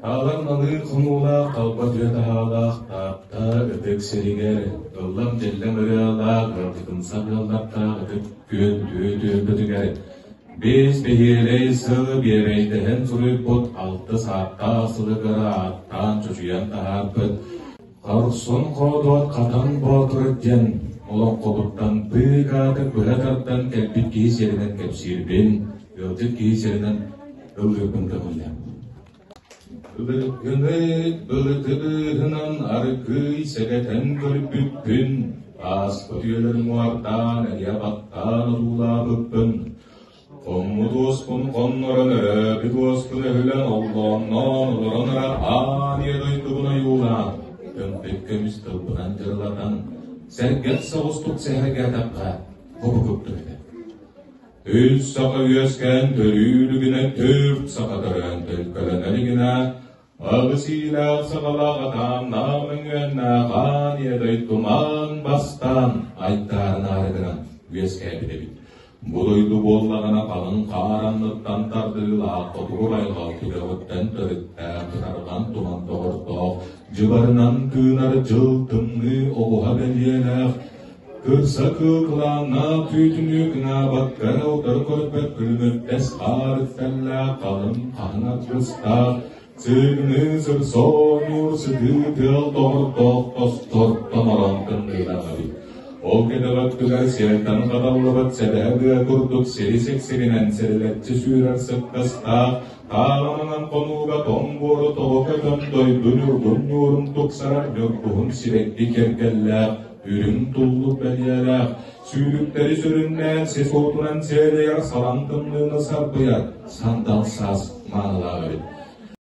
Аалан налыы хонуулаах талба түө таһаалаах Таатта ытык сиригэр ыллам-дьэллэм ырыалаах ыалдьытымсах ыаллартаах ытык күөн түө түөлбэтигэр биэс бэһиэлэй сыл биэрэйдэһэн суруйбут алтыс ааттаах сылыгар ааттаан чочуйан таһаарбыт Хорсун хоодуот Хатан Боотур диэн олоҥхобуттан быыкааты быһа тардан кэлбит киһи сиэринэн кэпсиирбин, ыалдьыт киһи сиэринэн ыллыырбын көҥүллээн. Былыргыны былыты быыһынан аргыый сэгэтэн көрбүппүн, ааспыт үйэлэр уҥуордаан эрийэ баттаан одуулаабыппын, хоммут уоспун хоннорон өрөөбүт уоспун өһүлэн оллоонноон олорон эрэ аан ийэ дойдубун ойуулаан, көмпүт көмүс тылбынан дьырылатан, сэргэх соҕустук сэһэргээтэххэ хобукуттук этэ. Үс саха үөскээн төрүүлүгүнэ төрт саха төрөөн төлкөлөнө илигинэ аҕыс иилээх саҕалаах атааннаах мөҥүөннээх аан ийэ дойдумаан бастаан айдаарынаары гынан үөскээбит эбит. Бу дойду буоллаҕына халыҥ хаар анныттан тардыылаах хотугу байҕал түгэҕиттэн төрүттээх ытарҕан туман доҕордоох дьыбарынан тыынар дьыл тымныы оҕуһа бэлиэлээх Кырса кыыл кылааннаах түүтүнүү кыҥаабакка эрэ утары көрбөт күлүмүрдэс хаар үктэллээх халыҥ хаһыҥ аргыстаах сыыгыныы сырсоонньуур сытыы тыал доҕордоох тостор томороон тымныылаах эбит. Ол кэтэх өттүгэр сиэлтэн хаталлыбыт сэбэһэ быа курдук сири сиксигинэн сирилэччи сүүрэр сыттастаах тааланынан хонууга тоҥ буору тоҕо көтөн дойду ньургун ньуурун тупсарар ньургуһун сибэкки кэргэллээх Үрүҥ туллук бэлиэлээх, сүүрүктэри сүрүннээн сис уотунан сиэлэйэр салаҥ тымныыны сарбыйар сандал саас маанылаах эбит.